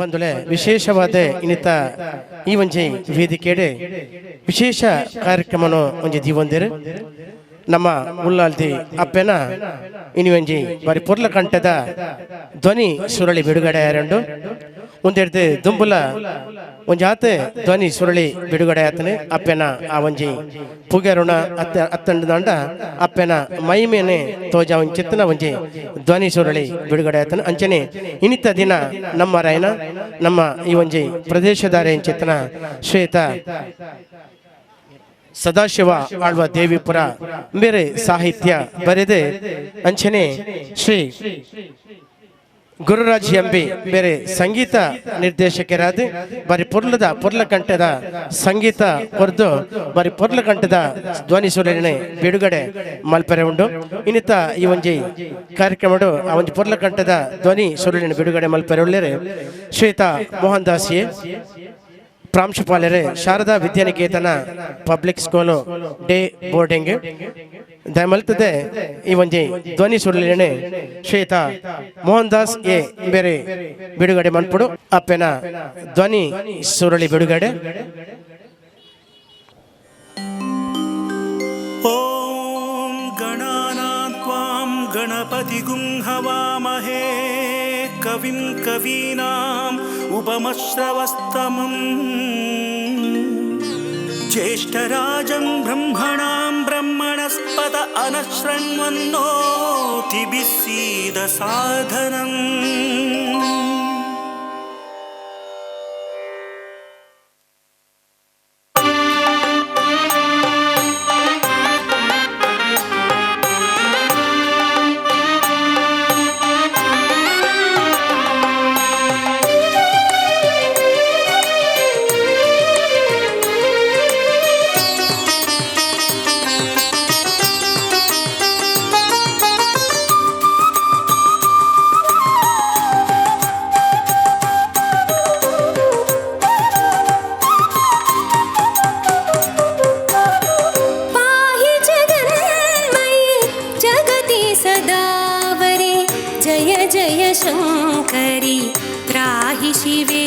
ಬಂದುಲೆ ವಿಶೇಷವಾದ ಇನ್ನಿತ ಈ ಒಂಜಿ ವೇದಿಕೆಡೆ ವಿಶೇಷ ಕಾರ್ಯಕ್ರಮನು ಒಂಜಿ ದೀವೊಂದಿರು. ನಮ್ಮ ಉಲ್ಲಾಲ್ದಿ ಅಪ್ಪೆನ ಇನಿ ಒಂಜಿ ಬಾರಿ ಪೊರ್ಲ ಕಂಠದ ಧ್ವನಿ ಸುರಳಿ ಬಿಡುಗಡೆ ಆಯರಂಡು. ಒಂದೆಡ್ದು ದುಂಬುಲ ಒಂಜಾತೆ ಧ್ವನಿ ಸುರಳಿ ಬಿಡುಗಡೆ ಆತನೆ. ಅಪ್ಪೆನ ಆ ಒಂಜಿ ಪುಗೆರುಣ ಅತ್ತ ಅತ್ತಂಡದಾಂಡ ಅಪ್ಪೆನ ಮೈಮೇನೆ ತೋಜ ಒಂಚಿತ್ತನ ಒಂಜಿ ಧ್ವನಿ ಸುರಳಿ ಬಿಡುಗಡೆ ಆತನ. ಅಂಚನೆ ಇನ್ನಿತ ದಿನ ನಮ್ಮ ರಾಯನ ನಮ್ಮ ಈ ಒಂಜಿ ಪ್ರದೇಶದಾರೆ ಚಿತ್ತನ ಶ್ವೇತ ಸದಾಶಿವ ಆಳ್ವ ದೇವಿಪುರ ಬೇರೆ ಸಾಹಿತ್ಯ ಬರೆದೆ, ಅಂಚನೆ ಶ್ರೀ ಗುರುರಾಜ್ ಎಂಬಿ ಬೇರೆ ಸಂಗೀತ ನಿರ್ದೇಶಕರಾದ ಬಾರಿ ಪೊರ್ಲದ ಪೊರ್ಲ ಕಂಠದ ಸಂಗೀತ ಕೊರ್ದು ಬಾರಿ ಪೊರ್ಲ ಕಂಠದ ಧ್ವನಿ ಸುರಳಿನೆ ಬಿಡುಗಡೆ ಮಲ್ಪರೆ ಉಂಡು. ಇನ್ನಿತ ಈ ಒಂಜಿ ಕಾರ್ಯಕ್ರಮಡು ಆ ಒಂಜಿ ಪೊರ್ಲ ಕಂಠದ ಧ್ವನಿ ಸುರಳಿನ ಬಿಡುಗಡೆ ಮಲ್ಪರೆ ಉಳ್ಳೇರೆ ಶ್ವೇತಾ ಮೋಹನ್ ದಾಸಿಯೇ, ಪ್ರಾಂಶುಪಾಲರೇ, Sharada Vidyaniketana public school day boarding. ದಯಮಲ್ತದೆ ಈ ಒಂಜಿ ಧ್ವನಿ ಸುರುಳಿನೆ ಶ್ವೇತಾ ಮೋಹನ್ ದಾಸ್ ಎ ಬೇರೆ ಬಿಡುಗಡೆ ಮನ್ಪುಡು. ಅಪ್ಪೆನ ಧ್ವನಿ ಸುರಳಿ ಬಿಡುಗಡೆ. ॐ गणानां त्वां गणपतिगुं हवामहे, कविं कवीनाम् उपमश्रवस्तमम्, ज्येष्ठराजं ब्रह्मणां ब्रह्मणस्पत अनशृण्वन्नोतिभिः सीदसादनम्. पाहि जगन्मयि जगति सदावरे, जय जय शङ्करि त्राहि शिवे.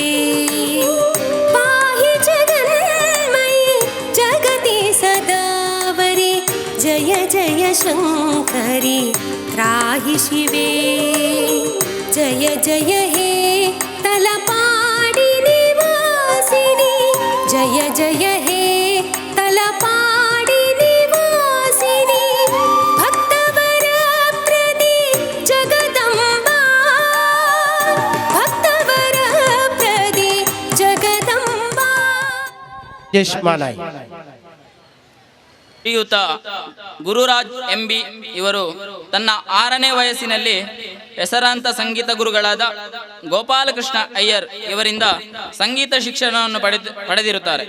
पाहि जगन्मयि जगति सदावरे, जय जय शङ्करि त्राहि शिवे. जय जय हे तलपाडि निवासिनि, जय जय हे तलपाडि निवासिनि, भक्तवरप्रदे जगदम्बा, भक्तवरप्रदे जगदम्बा. ಯಶ್ ಮಾನಾಯ್. ಶ್ರೀಯುತ ಗುರುರಾಜ್ ಎಂಬಿ ಇವರು ತನ್ನ 6ನೇ ವಯಸ್ಸಿನಲ್ಲಿ ಹೆಸರಾಂತ ಸಂಗೀತ ಗುರುಗಳಾದ ಗೋಪಾಲಕೃಷ್ಣ ಅಯ್ಯರ್ ಇವರಿಂದ ಸಂಗೀತ ಶಿಕ್ಷಣವನ್ನು ಪಡೆದಿರುತ್ತಾರೆ.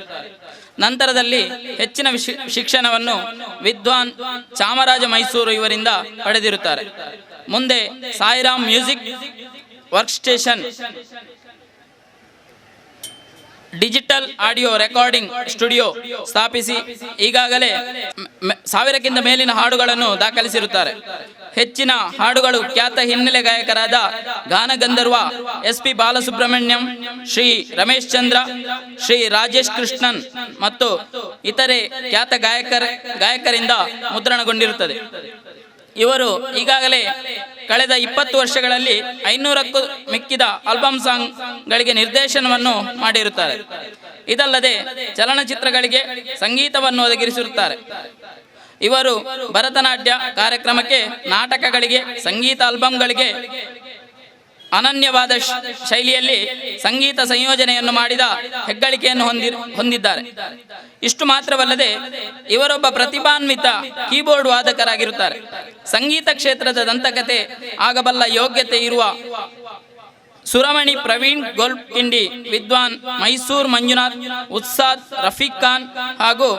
ನಂತರದಲ್ಲಿ ಹೆಚ್ಚಿನ ಶಿಕ್ಷಣವನ್ನು ವಿದ್ವಾನ್ ಚಾಮರಾಜ ಮೈಸೂರು ಇವರಿಂದ ಪಡೆದಿರುತ್ತಾರೆ. ಮುಂದೆ Sairam music work station digital audio recording studio ಸ್ಥಾಪಿಸಿ ಈಗಾಗಲೇ 1000ಕ್ಕಿಂತ ಮೇಲಿನ ಹಾಡುಗಳನ್ನು ದಾಖಲಿಸಿರುತ್ತಾರೆ. ಹೆಚ್ಚಿನ ಹಾಡುಗಳು ಖ್ಯಾತ ಹಿನ್ನೆಲೆ ಗಾಯಕರಾದ ಗಾನಗಂಧರ್ವ ಎಸ್ ಪಿ ಬಾಲಸುಬ್ರಹ್ಮಣ್ಯಂ, ಶ್ರೀ ರಮೇಶ್ ಚಂದ್ರ, ಶ್ರೀ ರಾಜೇಶ್ ಕೃಷ್ಣನ್ ಮತ್ತು ಇತರೆ ಖ್ಯಾತ ಗಾಯಕರಿಂದ ಮುದ್ರಣಗೊಂಡಿರುತ್ತದೆ. ಇವರು ಈಗಾಗಲೇ ಕಳೆದ 20 ವರ್ಷಗಳಲ್ಲಿ 500ಕ್ಕೂ ಮಿಕ್ಕಿದ ಆಲ್ಬಮ್ ಸಾಂಗ್ಗಳಿಗೆ ನಿರ್ದೇಶನವನ್ನು ಮಾಡಿರುತ್ತಾರೆ. ಇದಲ್ಲದೆ ಚಲನಚಿತ್ರಗಳಿಗೆ ಸಂಗೀತವನ್ನು ಒದಗಿಸಿರುತ್ತಾರೆ. ಇವರು ಭರತನಾಟ್ಯ ಕಾರ್ಯಕ್ರಮಕ್ಕೆ, ನಾಟಕಗಳಿಗೆ, ಸಂಗೀತ ಆಲ್ಬಮ್ಗಳಿಗೆ ಅನನ್ಯವಾದ ಶೈಲಿಯಲ್ಲಿ ಸಂಗೀತ ಸಂಯೋಜನೆಯನ್ನು ಮಾಡಿದ ಹೆಗ್ಗಳಿಕೆಯನ್ನು ಹೊಂದಿದ್ದಾರೆ. ಇಷ್ಟು ಮಾತ್ರವಲ್ಲದೆ ಇವರೊಬ್ಬ ಪ್ರತಿಭಾನ್ವಿತ ಕೀಬೋರ್ಡ್ ವಾದಕರಾಗಿರುತ್ತಾರೆ. ಸಂಗೀತ ಕ್ಷೇತ್ರದ ದಂತಕತೆ ಆಗಬಲ್ಲ ಯೋಗ್ಯತೆ ಇರುವ ಸುರಮಣಿ ಪ್ರವೀಣ್ ಗೋಲ್ಕಿಂಡಿ, ವಿದ್ವಾನ್ ಮೈಸೂರು ಮಂಜುನಾಥ್, ಉಸ್ತಾದ್ ರಫೀಕ್ ಖಾನ್ ಹಾಗೂ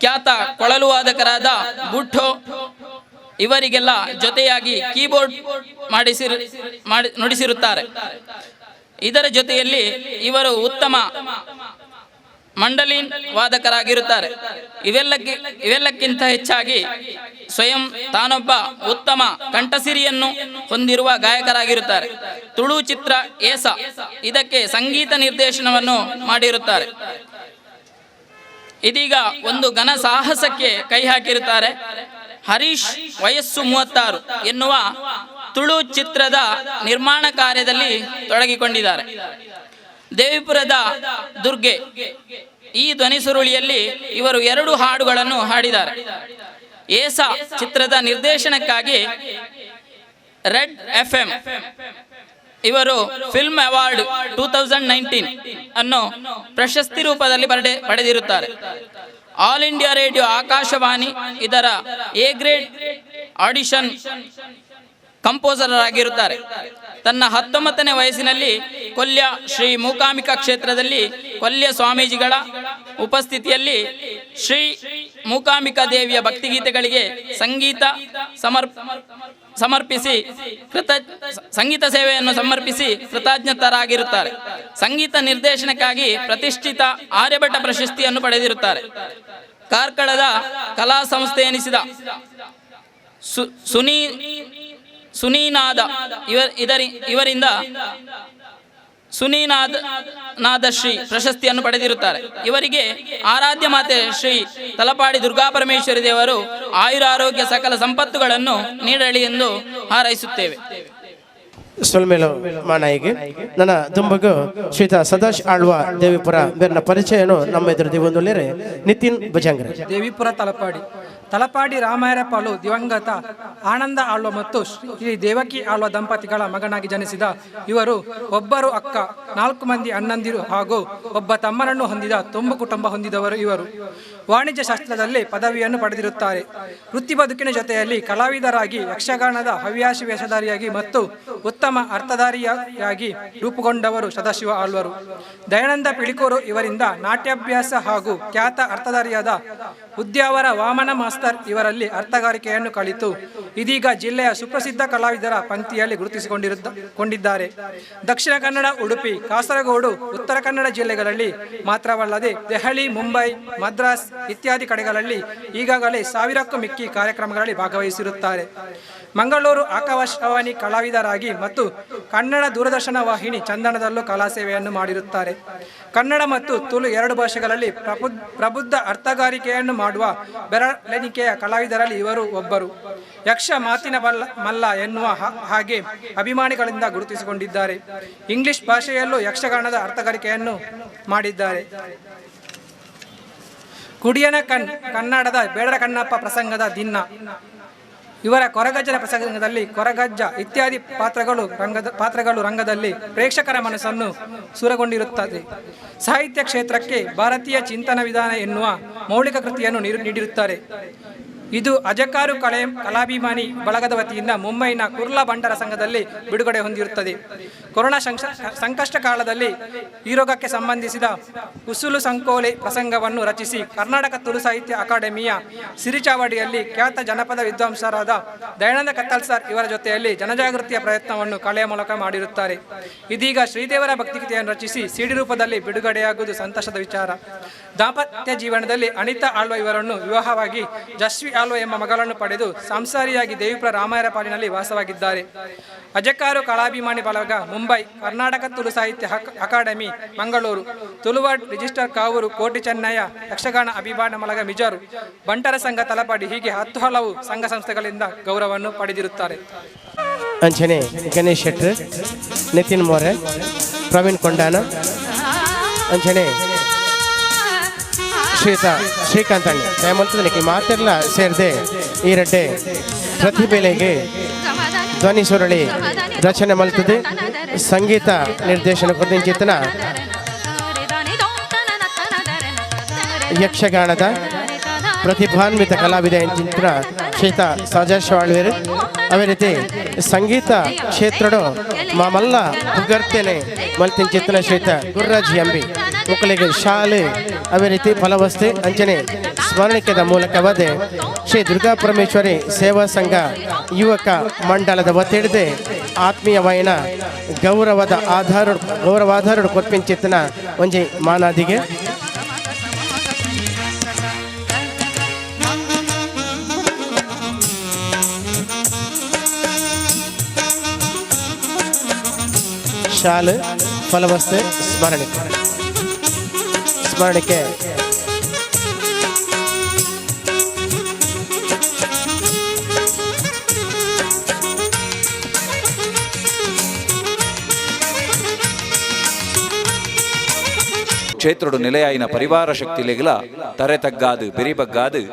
ಖ್ಯಾತ ಕೊಳಲು ವಾದಕರಾದ ಬುಟ್ಟೋ ಇವರಿಗೆಲ್ಲ ಜೊತೆಯಾಗಿ ಕೀಬೋರ್ಡ್ ನುಡಿಸಿರುತ್ತಾರೆ. ಇದರ ಜೊತೆಯಲ್ಲಿ ಇವರು ಉತ್ತಮ Mandolin ವಾದಕರಾಗಿರುತ್ತಾರೆ. ಇವೆಲ್ಲಕ್ಕಿಂತ ಹೆಚ್ಚಾಗಿ ಸ್ವಯಂ ತಾನೊಬ್ಬ ಉತ್ತಮ ಕಂಠಸಿರಿಯನ್ನು ಹೊಂದಿರುವ ಗಾಯಕರಾಗಿರುತ್ತಾರೆ. ತುಳು ಚಿತ್ರ ಏಸ ಇದಕ್ಕೆ ಸಂಗೀತ ನಿರ್ದೇಶನವನ್ನು ಮಾಡಿರುತ್ತಾರೆ. ಇದೀಗ ಒಂದು ಘನ ಸಾಹಸಕ್ಕೆ ಕೈ ಹಾಕಿರುತ್ತಾರೆ. ಹರೀಶ್ ವಯಸ್ಸು 36 ಎನ್ನುವ ತುಳು ಚಿತ್ರದ ನಿರ್ಮಾಣ ಕಾರ್ಯದಲ್ಲಿ ತೊಡಗಿಕೊಂಡಿದ್ದಾರೆ. ದೇವಿಪುರದ ದುರ್ಗೆ ಈ ಧ್ವನಿ ಸುರುಳಿಯಲ್ಲಿ ಇವರು 2 ಹಾಡುಗಳನ್ನು ಹಾಡಿದ್ದಾರೆ. ಏಸ ಚಿತ್ರದ ನಿರ್ದೇಶನಕ್ಕಾಗಿ ರೆಡ್ FM ಇವರು ಫಿಲ್ಮ್ ಅವಾರ್ಡ್ 2019 ಅನ್ನು ಪ್ರಶಸ್ತಿ ರೂಪದಲ್ಲಿ ಪಡೆದಿರುತ್ತಾರೆ. All India radio Akashvani ಇದರ A grade audition composer ಆಗಿರುತ್ತಾರೆ. ತನ್ನ 19ನೇ ವಯಸ್ಸಿನಲ್ಲಿ ಕೊಲ್ಯ ಶ್ರೀ ಮೂಕಾಂಬಿಕಾ ಕ್ಷೇತ್ರದಲ್ಲಿ ಕೊಲ್ಯ ಸ್ವಾಮೀಜಿಗಳ ಉಪಸ್ಥಿತಿಯಲ್ಲಿ ಶ್ರೀ ಮೂಕಾಂಬಿಕಾ ದೇವಿಯ ಭಕ್ತಿಗೀತೆಗಳಿಗೆ ಸಂಗೀತ ಸಮರ್ಪಿಸಿ ಸಂಗೀತ ಸೇವೆಯನ್ನು ಸಮರ್ಪಿಸಿ ಕೃತಜ್ಞತರಾಗಿರುತ್ತಾರೆ. ಸಂಗೀತ ನಿರ್ದೇಶನಕ್ಕಾಗಿ ಪ್ರತಿಷ್ಠಿತ ಆರ್ಯಭಟ ಪ್ರಶಸ್ತಿಯನ್ನು ಪಡೆದಿರುತ್ತಾರೆ. ಕಾರ್ಕಳದ ಕಲಾ ಸಂಸ್ಥೆ ಎನಿಸಿದ ಸುನೀನಾದ ಇವರಿಂದ ಸುನೀನಾದ ನಾದಶ್ರೀ ಪ್ರಶಸ್ತಿಯನ್ನು ಪಡೆದಿರುತ್ತಾರೆ. ಇವರಿಗೆ ಆರಾಧ್ಯ ಮಾತೆ ಶ್ರೀ ತಲಪಾಡಿ ದುರ್ಗಾಪರಮೇಶ್ವರಿ ದೇವರು ಆಯುರಾರೋಗ್ಯ ಸಕಲ ಸಂಪತ್ತುಗಳನ್ನು ನೀಡಲಿ ಎಂದು ಹಾರೈಸುತ್ತೇವೆ. ಸೊಲ್ಮೇಲು ಮಾನಾಯಿಗೆ ನನ್ನ ದುಂಬಗು ಶ್ರೀತ ಸದಾಶ್ ಆಳ್ವ ದೇವಿಪುರ ಬೇರ್ನ ಪರಿಚಯನು ನಮ್ಮ ಎದುರು ದಿವೊಂದುಲ್ಲೇರೆ ನಿತಿನ್ ಭಜಂಗ್ರೆ. ದೇವಿಪುರ ತಲಪಾಡಿ. ತಲಪಾಡಿ ರಾಮಾಯರಪಾಲು ದಿವಂಗತ ಆನಂದ ಆಳ್ವ ಮತ್ತು ಶ್ರೀ ದೇವಕಿ ಆಳ್ವ ದಂಪತಿಗಳ ಮಗನಾಗಿ ಜನಿಸಿದ ಇವರು ಒಬ್ಬರು ಅಕ್ಕ, 4 ಮಂದಿ ಅಣ್ಣಂದಿರು ಹಾಗೂ ಒಬ್ಬ ತಮ್ಮನನ್ನು ಹೊಂದಿದ ತುಂಬು ಕುಟುಂಬ ಹೊಂದಿದವರು. ಇವರು ವಾಣಿಜ್ಯ ಶಾಸ್ತ್ರದಲ್ಲಿ ಪದವಿಯನ್ನು ಪಡೆದಿರುತ್ತಾರೆ. ವೃತ್ತಿ ಬದುಕಿನ ಜೊತೆಯಲ್ಲಿ ಕಲಾವಿದರಾಗಿ, ಯಕ್ಷಗಾನದ ಹವ್ಯಾಸಿ ವೇಷಧಾರಿಯಾಗಿ ಮತ್ತು ಉತ್ತಮ ಅರ್ಥಧಾರಿಯಾಗಿ ರೂಪುಗೊಂಡವರು ಸದಾಶಿವ ಆಳ್ವರು. ದಯಾನಂದ ಪಿಳಿಕೂರು ಇವರಿಂದ ನಾಟ್ಯಾಭ್ಯಾಸ ಹಾಗೂ ಖ್ಯಾತ ಅರ್ಥಧಾರಿಯಾದ ಉದ್ಯಾವರ ವಾಮನ ಮಾಸ್ತರ್ ಇವರಲ್ಲಿ ಅರ್ಥಗಾರಿಕೆಯನ್ನು ಕಲಿತು ಇದೀಗ ಜಿಲ್ಲೆಯ ಸುಪ್ರಸಿದ್ಧ ಕಲಾವಿದರ ಪಂಕ್ತಿಯಲ್ಲಿ ಗುರುತಿಸಿಕೊಂಡಿದ್ದಾರೆ. ದಕ್ಷಿಣ ಕನ್ನಡ, ಉಡುಪಿ, ಕಾಸರಗೋಡು, ಉತ್ತರ ಕನ್ನಡ ಜಿಲ್ಲೆಗಳಲ್ಲಿ ಮಾತ್ರವಲ್ಲದೆ ದೆಹಲಿ, ಮುಂಬೈ, ಮದ್ರಾಸ್ ಇತ್ಯಾದಿ ಕಡೆಗಳಲ್ಲಿ ಈಗಾಗಲೇ 1000ಕ್ಕೂ ಮಿಕ್ಕಿ ಕಾರ್ಯಕ್ರಮಗಳಲ್ಲಿ ಭಾಗವಹಿಸಿರುತ್ತಾರೆ. ಮಂಗಳೂರು ಆಕಾಶವಾಣಿ ಕಲಾವಿದರಾಗಿ ಮತ್ತು ಕನ್ನಡ ದೂರದರ್ಶನ ವಾಹಿನಿ ಚಂದನದಲ್ಲೂ ಕಲಾಸೇವೆಯನ್ನು ಮಾಡಿರುತ್ತಾರೆ. ಕನ್ನಡ ಮತ್ತು ತುಳು 2 ಭಾಷೆಗಳಲ್ಲಿ ಪ್ರಬುದ್ಧ ಅರ್ಥಗಾರಿಕೆಯನ್ನು ಮಾಡುವ ಬೆರಳೆಣಿಕೆಯ ಕಲಾವಿದರಲ್ಲಿ ಇವರು ಒಬ್ಬರು. ಯಕ್ಷ ಮಾತಿನ ಮಲ್ಲ ಎನ್ನುವ ಹಾಗೆ ಅಭಿಮಾನಿಗಳಿಂದ ಗುರುತಿಸಿಕೊಂಡಿದ್ದಾರೆ. ಇಂಗ್ಲಿಷ್ ಭಾಷೆಯಲ್ಲೂ ಯಕ್ಷಗಾನದ ಅರ್ಥಗಾರಿಕೆಯನ್ನು ಮಾಡಿದ್ದಾರೆ. ಕುಡಿಯನ ಕನ್ನಡದ ಬೇಡರ ಕಣ್ಣಪ್ಪ ಪ್ರಸಂಗದ ದಿನ್ನ ಇವರ ಕೊರಗಜ್ಜನ ಪ್ರಸಂಗದಲ್ಲಿ ಕೊರಗಜ್ಜ ಇತ್ಯಾದಿ ಪಾತ್ರಗಳು ರಂಗದಲ್ಲಿ ಪ್ರೇಕ್ಷಕರ ಮನಸ್ಸನ್ನು ಸೂರಗೊಂಡಿರುತ್ತದೆ. ಸಾಹಿತ್ಯ ಕ್ಷೇತ್ರಕ್ಕೆ ಭಾರತೀಯ ಚಿಂತನ ವಿಧಾನ ಎನ್ನುವ ಮೌಲಿಕ ಕೃತಿಯನ್ನು ನೀಡಿರುತ್ತಾರೆ. ಇದು ಅಜಕಾರು ಕಲಾಭಿಮಾನಿ ಬಳಗದ ವತಿಯಿಂದ ಮುಂಬೈನ ಕುರ್ಲಾ ಬಂಟರ ಸಂಘದಲ್ಲಿ ಬಿಡುಗಡೆ ಹೊಂದಿರುತ್ತದೆ. ಕೊರೋನಾ ಸಂಕಷ್ಟ ಕಾಲದಲ್ಲಿ ಈ ರೋಗಕ್ಕೆ ಸಂಬಂಧಿಸಿದ ಉಸುಲು ಸಂಕೋಲೆ ಪ್ರಸಂಗವನ್ನು ರಚಿಸಿ ಕರ್ನಾಟಕ ತುಳು ಸಾಹಿತ್ಯ ಅಕಾಡೆಮಿಯ ಸಿರಿಚಾವಡಿಯಲ್ಲಿ ಖ್ಯಾತ ಜನಪದ ವಿದ್ವಾಂಸರಾದ ದಯಾನಂದ ಕತ್ತಲ್ ಸರ್ ಇವರ ಜೊತೆಯಲ್ಲಿ ಜನಜಾಗೃತಿಯ ಪ್ರಯತ್ನವನ್ನು ಕಲೆಯ ಮೂಲಕ ಮಾಡಿರುತ್ತಾರೆ. ಇದೀಗ ಶ್ರೀದೇವರ ಭಕ್ತಿಗೀತೆಯನ್ನು ರಚಿಸಿ ಸಿಡಿ ರೂಪದಲ್ಲಿ ಬಿಡುಗಡೆಯಾಗುವುದು ಸಂತಸದ ವಿಚಾರ. ದಾಂಪತ್ಯ ಜೀವನದಲ್ಲಿ ಅನಿತಾ ಆಳ್ವ ಇವರನ್ನು ವಿವಾಹವಾಗಿ ಜಸ್ವಿ ಆಳ್ವ ಎಂಬ ಮಗಳನ್ನು ಪಡೆದು ಸಂಸಾರಿಯಾಗಿ ದೇವಿಪುರ ರಾಮಾಯರ ಪಾಲಿನಲ್ಲಿ ವಾಸವಾಗಿದ್ದಾರೆ. ಅಜಕಾರು ಕಲಾಭಿಮಾನಿ ಬಳಗ ಮುಂಬೈ, ಕರ್ನಾಟಕ ತುಳು ಸಾಹಿತ್ಯ ಅಕಾಡೆಮಿ ಮಂಗಳೂರು, ತುಳುವಾಡ್ ರಿಜಿಸ್ಟರ್ ಕಾವೂರು, ಕೋಟಿ ಚೆನ್ನಯ್ಯ ಯಕ್ಷಗಾನ ಅಭಿಮಾನ ಬಳಗ ಮಿಜಾರು, ಬಂಟರ ಸಂಘ ತಲಪಾಡಿ ಹೀಗೆ 10 ಹಲವು ಸಂಘ ಸಂಸ್ಥೆಗಳಿಂದ ಗೌರವವನ್ನು ಪಡೆದಿರುತ್ತಾರೆ. ಅಂಚನೆ ಗಣೇಶ್ ಶೆಟ್ಟರ್, ನಿತಿನ್ ಮೋರೆ, ಪ್ರವೀಣ್ ಕೊಂಡಾನ, ಅಂಚನೆ ಶ್ರೀತಾ ಶ್ರೀಕಾಂತ್ ಅಣ್ಣ ದಯಮಲ್ತದನಿಗೆ ಮಾತೆಲ್ಲ ಸೇರಿದೆ ಈ ರಡ್ಡೆ ಪ್ರತಿಭೆಲೆಗೆ ಧ್ವನಿ ಸುರಳಿ ರಚನೆ ಮಲ್ತದೆ ಸಂಗೀತ ನಿರ್ದೇಶನ ಕೊಟ್ಟಿಂಚಿತನ ಯಕ್ಷಗಾನದ ಪ್ರತಿಭಾನ್ವಿತ ಕಲಾವಿದ ಎಂಚಿನ ಶ್ರೀತಾ ಸದಾಶಿವ ಅದೇ ರೀತಿ ಸಂಗೀತ ಕ್ಷೇತ್ರಡು ಮಾಮಲ್ಲ ಪುಗರ್ತೇನೆ ಮಲ್ತಿಂಚಿತ್ತನ ಶ್ರೀತ ಗುರುರಾಜ್ ಎಂಬಿ ಮಕ್ಕಳಿಗೆ ಶಾಲೆ ಅದೇ ರೀತಿ ಫಲವಸ್ತೆ ಅಂಚನೆ ಸ್ಮರಣಿಕೆದ ಮೂಲಕವಾದ ಶ್ರೀ ದುರ್ಗಾ ಪರಮೇಶ್ವರಿ ಸೇವಾ ಸಂಘ ಯುವಕ ಮಂಡಲದ ವತಿಯಿಡದೆ ಆತ್ಮೀಯವಾಯಿನ ಗೌರವದ ಆಧಾರ ಗೌರವಾಧಾರ ಕೊರ್ಪಿಂಚಿತ್ತನ ಒಂಜಿ ಮಾನಾದಿಗೆ. ಶಾಲು ಫಲವಸ್ತು ಸ್ಮರಣಿಕೆ ಸ್ಮರಣಿಕೆ. ಕ್ಷೇತ್ರಡು ನೆಲೆಯಾಯಿನ ಪರಿವಾರ ಶಕ್ತಿಲೆಗ್ಲ ತರೆ ತಗ್ಗಾದು ಬೆರಿಬಗ್ಗಾದು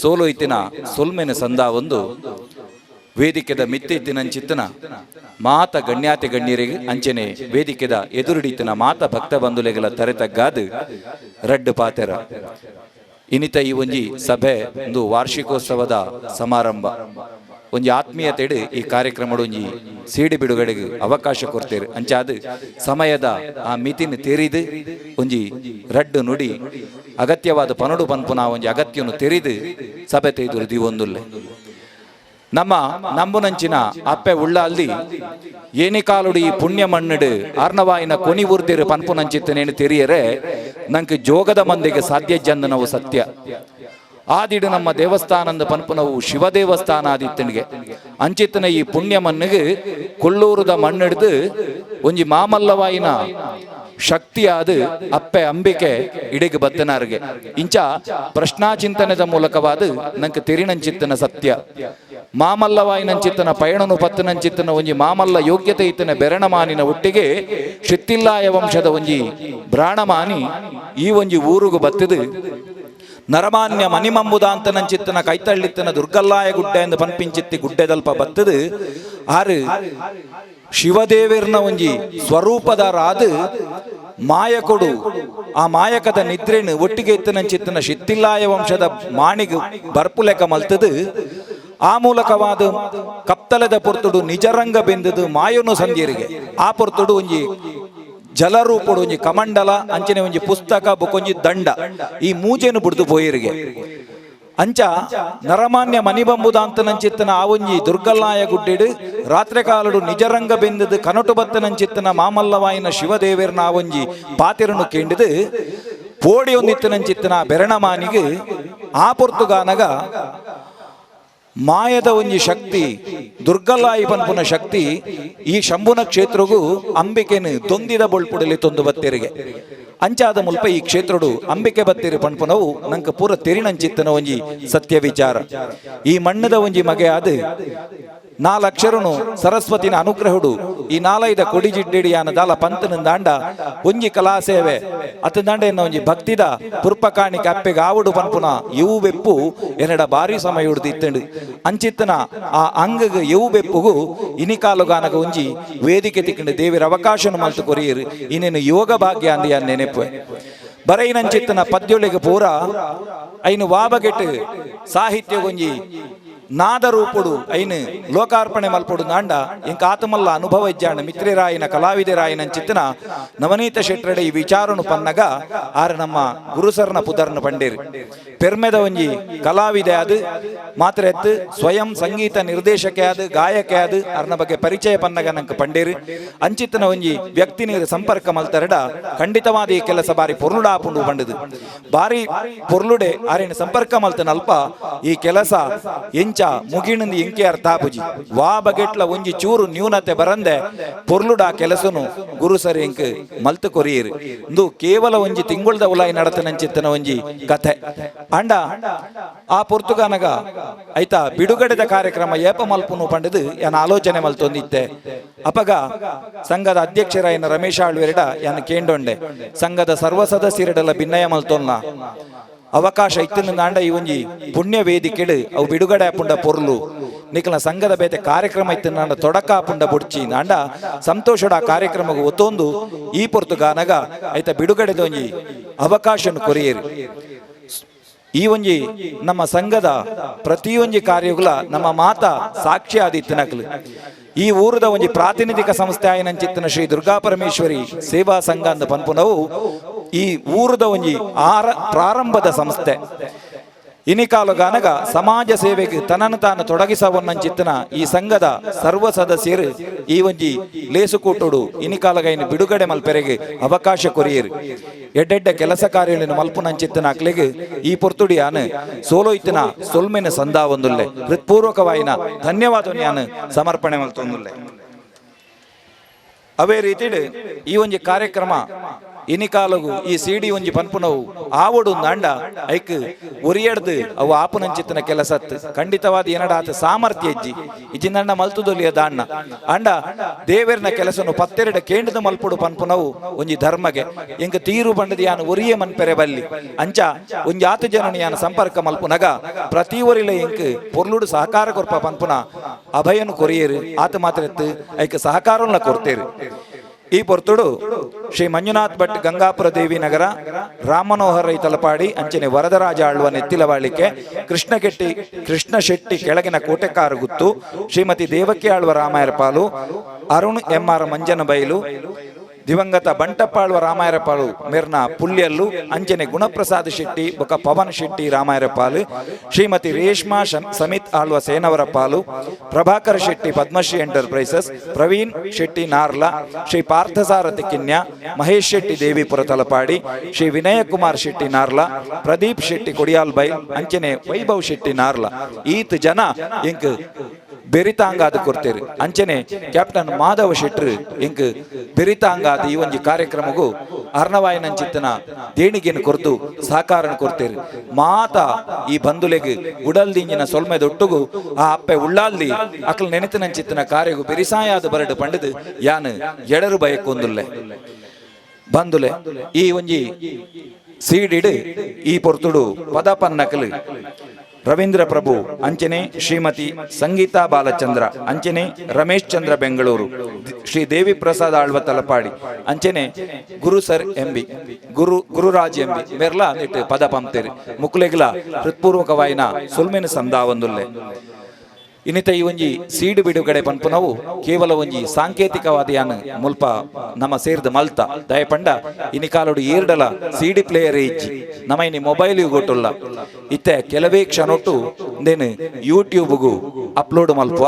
ಸೋಲು ಇತ್ತಿನ ಸೊಲ್ಮೆನ ಸಂದ ಒಂದು ವೇದಿಕೆದ ಮಿತ್ತಿತ್ತಿನಂಚಿತ್ತನ ಮಾತ ಗಣ್ಯಾತಿ ಗಣ್ಯರಿಗೆ ಅಂಚನೆ ವೇದಿಕೆದ ಎದುರುಡಿತಿನ ಮಾತ ಭಕ್ತ ಬಂಧುಲೆಗಳ ತರೆ ತಗ್ಗಾದು ರಡ್ಡು ಪಾತೆರ. ಇನಿತ ಈ ಒಂಜಿ ಸಭೆ ಒಂದು ವಾರ್ಷಿಕೋತ್ಸವದ ಸಮಾರಂಭ ಒಂಜಿ ಆತ್ಮೀಯತೆಡು ಈ ಕಾರ್ಯಕ್ರಮಡು ಒಂಜಿ ಸೀಡಿ ಬಿಡುಗಡೆಗೆ ಅವಕಾಶ ಕೊಡ್ತೇರು. ಅಂಚಾದ ಸಮಯದ ಆ ಮಿತಿನ ತೆರಿದು ಒಂಜಿ ರಡ್ಡು ನುಡಿ ಅಗತ್ಯವಾದ ಪನಡು ಪನ್ಪುನ ಒಂಜಿ ಅಗತ್ಯನು ತೆರಿದು ಸಭೆ ತೆಯ್ದುರು ದಿವೊಂದುಲ್ಲೆ. ನಮ್ಮ ನಂಬುನಂಚಿನ ಅಪ್ಪೆ ಉಳ್ಳಾಲ್ದಿ ಏನಿಕಾಲುಡು ಈ ಪುಣ್ಯ ಮಣ್ಣುಡು ಅರ್ಣವಾಯಿನ ಕೊನಿ ಊರ್ದಿರು ಪನ್ಪುನಂಚಿತ್ತನೇನು ತೆರಿಯರೆ ನಂಗೆ ಜೋಗದ ಮಂದಿಗೆ ಸಾಧ್ಯ ಜಂದ ನಾವು ಸತ್ಯ. ಆದಿಡು ನಮ್ಮ ದೇವಸ್ಥಾನದ ಪನ್ಪುನವು ಶಿವ ದೇವಸ್ಥಾನ ಆದಿತ್ತನಿಗೆ ಅಂಚಿತ್ತನ ಈ ಪುಣ್ಯ ಮಣ್ಣಿಗೆ ಕೊಲ್ಲೂರುದ ಮಣ್ಣಿಡ್ದು ಒಂಜಿ ಮಾಮಲ್ಲವಾಯಿನ ಶಕ್ತಿಯಾದ ಅಪ್ಪೆ ಅಂಬಿಕೆ ಇಡಿಗೆ ಬತ್ತನಾರ್ಗೆ ಇಂಚ ಪ್ರಶ್ನಾಚಿಂತನದ ಮೂಲಕವಾದ ನಂಗೆ ತೆರಿನಂಚಿತ್ತನ ಸತ್ಯ. ಮಾಮಲ್ಲವಾಯಿನಂಚಿತ್ತನ ಪಯಣನು ಪತ್ತನಂಚಿತ್ತನ ಒಂಜಿ ಮಾಮಲ್ಲ ಯೋಗ್ಯತೆ ಇತ್ತನ ಬೆರಣಮಾನಿನ ಒಟ್ಟಿಗೆ ಶಿತ್ತಿಲ್ಲಾಯ ವಂಶದ ಒಂಜಿ ಬ್ರಾಣಮಾನಿ ಈ ಒಂಜಿ ಊರುಗು ಬತ್ತದು ನರಮಾನ್ಯ ಮನಿಮಂಬುದಾಂತನಂಚಿತ್ತನ ಕೈತಳ್ಳಿತ್ತನ ದುರ್ಗಲ್ಲಾಯ ಗುಡ್ಡೆ ಎಂದು ಪನ್ಪಿಂಚಿತ್ತಿ ಗುಡ್ಡೆದಲ್ಪ ಬತ್ತದು ಆರು ಶಿವದೇವಿರ್ನ ಒಂಜಿ ಸ್ವರೂಪದಾರಾದ ಮಾಯಕೊಡು ಆ ಮಾಯಕದ ನಿದ್ರೆನು ಒಟ್ಟಿಗೆ ಇತ್ತನಂಚಿತ್ತನ ಶಿತ್ತಿಲ್ಲಾಯ ವಂಶದ ಮಾಣಿಗು ಬರ್ಪುಲೆಕ ಮಲ್ತದು ಆ ಮೂಲಕವಾದ ಕಪ್ತಲದ ಪೊರ್ತುಡು ನಿಜರಂಗ ಬೆಂದದು ಮಾಯನು ಸಂಧಿಯರಿಗೆ ಆ ಪೊರ್ತುಡು ಒಂಜಿ ಜಲರೂಪಡು ಒಂಜಿ ಕಮಂಡಲ ಅಂಚನೆ ಒಂಜಿ ಪುಸ್ತಕ ಬೊಕೊಂಜಿ ದಂಡ ಈ ಮೂಜೆನು ಬುಡ್ದು ಪೋಯರಿಗೆ. ಅಂಚ ನರಮಾನ್ಯ ಮನಿಬಂಬುದಾಂತನಂಚಿತ್ತನ ಆ ಒಂಜಿ ದುರ್ಗಲ್ಲಾಯ ಗುಡ್ಡೆಡು ರಾತ್ರಿ ಕಾಲಡು ನಿಜರಂಗ ಬೆಂದದು ಕನಟು ಬತ್ತನಂಚಿತ್ತನ ಮಾಮಲ್ಲವಾಯಿನ ಶಿವದೇವಿರ್ನ ಆ ಒಂಜಿ ಪಾತಿರನು ಕೇಂಡಿದು ಪೋಡಿ ಒಂದಿತ್ತನಂಚಿತ್ತನ ಬೆರಣಮಾನಿಗೆ ಆ ಪೊರ್ತುಗಾನಗ ಮಾಯದ ಒಂಜಿ ಶಕ್ತಿ ದುರ್ಗಲ್ಲಾಯಿ ಪನ್ಪುನ ಶಕ್ತಿ ಈ ಶಂಭುನ ಕ್ಷೇತ್ರಗೂ ಅಂಬಿಕೆನು ದೊಂದಿದ ಬೊಳ್ಪುಡಲಿ ತೊಂದು ಬತ್ತೇರಿಗೆ. ಅಂಚಾದ ಮುಲ್ಪ ಈ ಕ್ಷೇತ್ರಡು ಅಂಬಿಕೆ ಬತ್ತೇರಿ ಪನ್ಪುನವು ನಂಕ ಪೂರ ತೆರಿನಂಚಿತ್ತನ ಒಂಜಿ ಸತ್ಯ ವಿಚಾರ. ಈ ಮಣ್ಣದ ಒಂಜಿ ಮಗೆ ಆದ ನಾಲಕ್ಷರನು ಸರಸ್ವತಿನ ಅನುಗ್ರಹುಡು ಈ ನಾಲೈದ ಕೊಡಿ ಜಿಡ್ಡಿಡಿಯಾನ ದಾಲ ಪಂತನ ದಾಂಡ ಒಂಜಿ ಕಲಾ ಸೇವೆ ಅತಂದಾಂಡ ಎನ್ನ ಒಂಜಿ ಭಕ್ತಿದ ಪುರ್ಪಕಾಣಿಕೆ ಅಪ್ಪೆಗೆ ಆವುಡು ಪನ್ಪುನ ಇವು ಬೆಪ್ಪು ಎನ್ನಡ ಬಾರಿ ಸಮಯ ಉಡ್ದು ಇತ್ತಂಡು. ಅಂಚಿತ್ತನ ಆ ಅಂಗಗ ಇವು ಬೆಪ್ಪುಗು ಇನಿಕಾಲುಗಾನಗ ಒಂಜಿ ವೇದಿಕೆ ತಿಕ್ಕಂಡು ದೇವಿರ ಅವಕಾಶನು ಮಲ್ತು ಕೊರಿಯರು ಇನ್ನೇನು ಯೋಗ ಭಾಗ್ಯ ಅಂದಿಯ ನೆನೆಪು. ಬರೈನಂಚಿತ್ತನ ಪದ್ಯೊಳಿಗೆ ಪೂರ ಐನು ವಾಬಗೆಟ್ ಸಾಹಿತ್ಯ ಒಂಜಿ ನಾದ ರೂಪುಡು ಐನು ಲೋಕಾರ್ಪಣೆ ಮಲ್ಪುಡು ನಾಂಡ ಇಂಕ ಆತಮಲ್ಲ ಅನುಭವ ಇಜ್ಜಾಂಡ ಮಿತ್ರಿರಾಯಿನ ಕಲಾವಿದರಾಯಿನ ಚಿತ್ತನ ನವನೀತ ಶೆಟ್ಟರಡೆ ಈ ವಿಚಾರನು ಪನ್ನಗ ಆರ ನಮ್ಮ ಗುರುಸರ್ನ ಪುದರ್ನ ಪಂಡೇರು. ಪೆರ್ಮೆದ ಒಂಜಿ ಕಲಾವಿದೆ ಅದು ಮಾತ್ರ ಎತ್ತು ಸ್ವಯಂ ಸಂಗೀತ ನಿರ್ದೇಶಕೆ ಅದು ಗಾಯಕೆ ಅದು ಅರ್ನ ಬಗ್ಗೆ ಪರಿಚಯ ಪನ್ನಗ ನಂಗೆ ಪಂಡೇರು. ಅಂಚಿತ್ತನ ಒಂಜಿ ವ್ಯಕ್ತಿ ನೀರು ಸಂಪರ್ಕ ಮಲ್ತರಡ ಖಂಡಿತವಾದ ಈ ಕೆಲಸ ಬಾರಿ ಪೊರ್ಲುಡಾಪುಂಡು ಪಂಡದು ಬಾರಿ ಪೊರ್ಲುಡೆ ಆರಿನ ಸಂಪರ್ಕ ಮಲ್ತನಲ್ಪ ಈ ಕೆಲಸ ಎಂಚ ಮುಗಿಣಂದು ಎಂಕೆ ಅರ್ಥ ಆಪುಜಿ ವಾ ಬಗೆಟ್ಲ ಒಂಜಿ ಚೂರು ನ್ಯೂನತೆ ಬರಂದೆ ಪೊರ್ಲುಡ ಕೆಲಸನು ಗುರು ಸರಿ ಎಂಕ್ ಮಲ್ತು ಕೊರಿಯರು. ಇಂದು ಕೇವಲ ಒಂಜಿ ತಿಂಗುಳ್ದ ಉಲಾಯಿ ನಡತನಂಚಿತ್ತನ ಒಂಜಿ ಕಥೆ. ಅಂಡ ಆ ಪೊರ್ತುಗಾನಗ ಆಯ್ತಾ ಬಿಡುಗಡೆದ ಕಾರ್ಯಕ್ರಮ ಏಪ ಮಲ್ಪುನು ಪಂಡದು ಯಾನ ಆಲೋಚನೆ ಮಲ್ತೊಂದಿತ್ತೆ. ಅಪಗ ಸಂಘದ ಅಧ್ಯಕ್ಷರಾಯಿನ ರಮೇಶ ಆಳ್ವೆರಡ ಯಾನ ಕೇಂಡೊಂಡೆ ಸಂಘದ ಸರ್ವ ಸದಸ್ಯರೆಡೆಲ್ಲ ಭಿನ್ನಯ ಮಲ್ತೊನ್ನ ಅವಕಾಶ ಇತ್ತಿನ ನಾಂಡ ಈ ಒಂಜಿ ಪುಣ್ಯ ವೇದಿಕೆಡು ಅವು ಬಿಡುಗಡೆ ಆಪುಂಡ ಪೊರ್ಲು ನಿಕಲ ಸಂಘದ ಬೇತೆ ಕಾರ್ಯಕ್ರಮ ಇತ್ತು ನಾಂಡ ತೊಡಕ ಆಪುಂಡ ಬುಡ್ಚಿ ನಾಂಡ ಸಂತೋಷದ ಆ ಕಾರ್ಯಕ್ರಮಕ್ಕೆ ಒತ್ತೊಂದು ಈ ಪೊರ್ತುಗಾನಗ ಐತ ಬಿಡುಗಡೆದ ಒಂಜಿ ಅವಕಾಶನು ಕೊರಿಯರು. ಈ ಒಂಜಿ ನಮ್ಮ ಸಂಘದ ಪ್ರತಿಯೊಂಜಿ ಕಾರ್ಯಗಳ ನಮ್ಮ ಮಾತಾ ಸಾಕ್ಷಿ ಆದಿತ್ತನಕಲು. ಈ ಊರದ ಒಂಜಿ ಪ್ರಾತಿನಿಧಿಕ ಸಂಸ್ಥೆ ಆಯನಂಚಿತ್ತನ ಶ್ರೀ ದುರ್ಗಾ ಪರಮೇಶ್ವರಿ ಸೇವಾ ಸಂಘ ಅಂದ ಪನ್ಪುನವು ಈ ಊರದ ಒಂಜಿ ಪ್ರಾರಂಭದ ಸಂಸ್ಥೆ. ಇನಿಕಾಲುಗಾನಗ ಸಮಾಜ ಸೇವೆಗೆ ತನ್ನನ್ನು ತಾನು ತೊಡಗಿಸವನ್ನಂಚಿತ್ತನ ಈ ಸಂಘದ ಸರ್ವ ಸದಸ್ಯರು ಈ ಒಂಜಿ ಲೇಸುಕೂಟುಡು ಇನಿಕಾಲಗೈನ ಬಿಡುಗಡೆ ಮಲ್ಪೆರೆಗೆ ಅವಕಾಶ ಕೊರಿಯರು. ಎಡ್ಡೆಡ್ಡ ಕೆಲಸ ಕಾರ್ಯಗಳನ್ನು ಮಲ್ಪುನಂಚಿತ್ತನ ಅಕ್ಲೆಗೆ ಈ ಪೊರ್ತುಡಿಯಾನು ಸೋಲೋ ಇತ್ತನ ಸೊಲ್ಮೆನ ಸಂದಾ ಒಂದುಲ್ಲೆ ಹೃತ್ಪೂರ್ವಕವಾಯಿನ ಧನ್ಯವಾದ ಯಾನು ಸಮರ್ಪಣೆ ಮಲ್ತೊಂದುಲ್ಲೆ. ಅವೇ ರೀತಿಡ್ ಈ ಒಂಜಿ ಕಾರ್ಯಕ್ರಮ ಇನಿಕಾಲಗು ಈ ಸಿಡಿ ಒಂಜಿ ಪನ್ಪುನವು ಆವೊಡು ಅಂಡ ಐಕ್ ಒರಿಯಡ್ದು ಅವು ಆಪುನಂಚಿತ್ತಿನ ಕೆಲಸತ್ ಖಂಡಿತವಾದ ಏನಡ ಆತ ಸಾಮರ್ಥ್ಯ ಇಜ್ಜಿ ಇಜ್ಜಿಂದಂಡ ಮಲ್ತುದೊಲಿಯ ದಾಣ್ಣ ಅಂಡ ದೇವೆರ್ನ ಕೆಲಸನು ಪತ್ತೆರಡ ಕೇಂದ್ರದ ಮಲ್ಪುಡು ಪನ್ಪುನವು ಒಂಜಿ ಧರ್ಮಗೆ ಎಂಕ್ ತೀರು ಬಂಡದ ಯಾನು ಒರಿಯೇ ಮನ್ಪೆರೆ ಬಲ್ಲಿ ಅಂಚ ಒಂಜಿ ಆತು ಜನನ ಯಾನ ಸಂಪರ್ಕ ಮಲ್ಪುನಗ ಪ್ರತಿ ಒರಿಲ ಎಂಕ್ ಪೊರ್ಲುಡು ಸಹಕಾರ ಕೊರ್ಪ ಪನ್ಪುನ ಅಭಯನು ಕೊರಿಯೇರು ಆತ ಮಾತ್ರ ಎತ್ತು ಐಕ್ ಸಹಕಾರನ ಕೊರ್ತೇರು. ಈ ಪೊರ್ತುಡು ಶ್ರೀ ಮಂಜುನಾಥ್ ಭಟ್ ಗಂಗಾಪುರ ದೇವಿ ನಗರ, ರಾಮನೋಹರ ರೈ ತಲಪಾಡಿ, ಅಂಚನೆ ವರದರಾಜ ಆಳ್ವ ನೆತ್ತಿಲವಾಳಿಕೆ, ಕೃಷ್ಣಕೆಟ್ಟಿ ಕೃಷ್ಣ ಶೆಟ್ಟಿ ಕೆಳಗಿನ ಕೋಟೆಕಾರು ಗುತ್ತು, ಶ್ರೀಮತಿ ದೇವಕಿ ಆಳ್ವ ರಾಮಾಯರಪಾಲು, ಅರುಣ್ ಎಂ ಆರ್ ಮಂಜನಬೈಲು, ದಿವಂಗತ ಬಂಟಪ್ಪಾಳ್ವ ರಾಮಾಯರಪಾಲು ಮೆರ್ನ ಪುಲ್ಯಲ್ಲು, ಅಂಚನೆ ಗುಣಪ್ರಸಾದ್ ಶೆಟ್ಟಿ ಬೊಕ ಪವನ್ ಶೆಟ್ಟಿ ರಾಮಾಯರಪಾಲು, ಶ್ರೀಮತಿ ರೇಷ್ಮಾ ಸಮಿತ್ ಆಳ್ವ ಸೇನವರಪಾಲು, ಪ್ರಭಾಕರ್ ಶೆಟ್ಟಿ ಪದ್ಮಶ್ರೀ ಎಂಟರ್ಪ್ರೈಸಸ್, ಪ್ರವೀಣ್ ಶೆಟ್ಟಿ ನಾರ್ಲಾ, ಶ್ರೀ ಪಾರ್ಥಸಾರಥಿ ಕಿನ್ಯ, ಮಹೇಶ್ ಶೆಟ್ಟಿ ದೇವಿಪುರ ತಲಪಾಡಿ, ಶ್ರೀ ವಿನಯ ಕುಮಾರ್ ಶೆಟ್ಟಿ ನಾರ್ಲಾ, ಪ್ರದೀಪ್ ಶೆಟ್ಟಿ ಕೊಡಿಯಾಲ್ ಬೈ, ಅಂಚನೆ ವೈಭವ್ ಶೆಟ್ಟಿ ನಾರ್ಲಾ. ಈತ್ ಜನ ಇಂಕ್ ಬೆರಿತಾಂಗಾದ ಕೊಡ್ತೇರು. ಅಂಚನೆ ಕ್ಯಾಪ್ಟನ್ ಮಾಧವ ಶೆಟ್ರು ಇಂಕ್ ಬೆರಿತಾಂಗಾದ ಈ ಒಂಜಿ ಕಾರ್ಯಕ್ರಮಗೂ ಅರ್ಣವಾಯನಂಚಿತ್ತನ ದೇಣಿಗೆಯನ್ನು ಕೊರ್ದು ಸಹಕಾರನ ಕೊಡ್ತೇರು. ಮಾತಾ ಈ ಬಂಧುಲೆಗ್ ಉಡಲ್ದಿಂಜಿನ ಸೊಲ್ಮೆದೊಟ್ಟುಗು ಆ ಅಪ್ಪೆ ಉಳ್ಳಾಲ್ದಿ ಅಕಲ್ ನೆನೆತನಂಚಿತ್ತನ ಕಾರ್ಯಗು ಬೆರಿಸಾಯಾದ ಬರಡು ಪಂಡದು ಯಾನ್ ಎಡರು ಬಯಕೊಂದುಲ್ಲೆ. ಬಂಧುಲೆ, ಈ ಒಂಜಿ ಸೀಡಿಡ್ ಈ ಪೊರ್ತುಡು ಪದ ಪನ್ನಕಲು ರವೀಂದ್ರ ಪ್ರಭು, ಅಂಚನೆ ಶ್ರೀಮತಿ ಸಂಗೀತಾ ಬಾಲಚಂದ್ರ, ಅಂಚನೆ ರಮೇಶ್ ಚಂದ್ರ ಬೆಂಗಳೂರು, ಶ್ರೀ ದೇವಿ ಪ್ರಸಾದ್ ಆಳ್ವ ತಲಪಾಡಿ, ಅಂಚನೆ ಗುರು ಸರ್ ಎಂಬಿ ಗುರು ಗುರುರಾಜ್ ಎಂಬಿ ಮೆರ್ಲಾ ಅಂದಿಟ್ಟು ಪದ ಪಂಪ್ತೇರಿ. ಮುಕ್ಲೆಗ್ಲ ಹೃತ್ಪೂರ್ವಕವಾಯಿನ ಸುಲ್ಮೆನ ಸಂದಾವೊಂದುಲ್ಲೆ. ಇನ್ನಿತ ಈ ಒಂಜಿ ಸೀಡು ಬಿಡುಗಡೆ ಪನ್ಪುನವು ಕೇವಲ ಒಂಜಿ ಸಾಂಕೇತಿಕವಾದ ಯಾನ್ ಮುಲ್ಪ ನಮ್ಮ ಸೇರ್ದ ಮಲ್ತ ದಯಪಂಡ ಇನಿ ಕಾಲೋಡು ಏರ್ಡಲ ಸಿಡಿ ಪ್ಲೇಯರ್ ಇಜ್ಜಿ, ನಮ್ಮ ಇನಿ ಮೊಬೈಲ್ ಗೊಟ್ಟುಲ್ಲ. ಇತ್ತೆ ಕೆಲವೇ ಕ್ಷಣೊಟ್ಟು ಇಂದೇನು ಯೂಟ್ಯೂಬ್ಗೂ ಅಪ್ಲೋಡ್ ಮಲ್ಪುವ.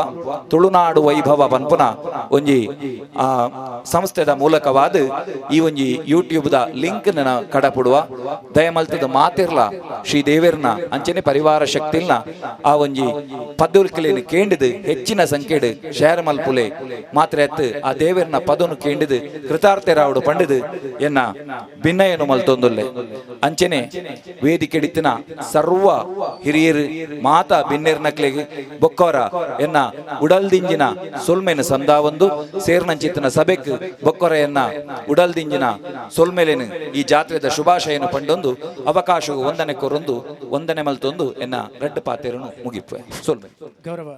ತುಳುನಾಡು ವೈಭವ ಪನ್ಪುನ ಒಂಜಿ ಆ ಸಂಸ್ಥೆದ ಮೂಲಕವಾದ ಈ ಒಂಜಿ ಯೂಟ್ಯೂಬ್ದ ಲಿಂಕ್ ಕಡಪುಡುವ. ದಯಮಲ್ತದ ಮಾತಿರ್ಲ ಶ್ರೀ ದೇವೆರ್ನ ಅಂಚನೆ ಪರಿವಾರ ಶಕ್ತಿಲ್ನ ಆ ಒಂಜಿ ಪದ್ದುಲ್ಕಲೇನು ಕೇಂಡಿದು ಹೆಚ್ಚಿನ ಸಂಖ್ಯೆಡು ಶೇರ್ ಮಲ್ಪುಲೆ. ಮಾತ್ರ ಎತ್ತು ಆ ದೇವೆರ್ನ ಪದನು ಕೇಂಡಿದು ಕೃತಾರ್ಥರಾವುಡು ಪಂಡಿದು ಎನ್ನ ಭಿನ್ನಯನು ಮಲ್ತೊಂದುಲ್ಲೆ. ಅಂಚನೆ ವೇದಿಕೆಡಿತ್ತಿನ ಸರ್ವ ಹಿರಿಯರು ಮಾತಾ ಬಿನ್ನೆರ್ನಕ್ಲೆಗ್ ಬೊಕ್ಕೋರ ಎನ್ನ ಉಡಲ್ದಿಂಜಿನ ಸೊಲ್ಮೆನ ಸಂದಾವೊಂದು ಸೇರ್ನಂಚಿತ್ತಿನ ಸಭೆಕ್ ಬೊಕ್ಕೊರ ಎನ್ನ ಉಡಲ್ದಿಂಜಿನ ಸೊಲ್ಮೆಲೆನು ಈ ಜಾತ್ರೆದ ಶುಭಾಶಯನು ಪಂಡೊಂದು ಅವಕಾಶವು ವಂದನೆ ಕೊರೊಂದು ವಂದನೆ ಮಲ್ತೊಂದು ಎನ್ನ ರಡ್ಡು ಪಾತೆರನು ಮುಗಿಪುವೆ. ಸೊಲ್ಮೆ. ಗೌರವ.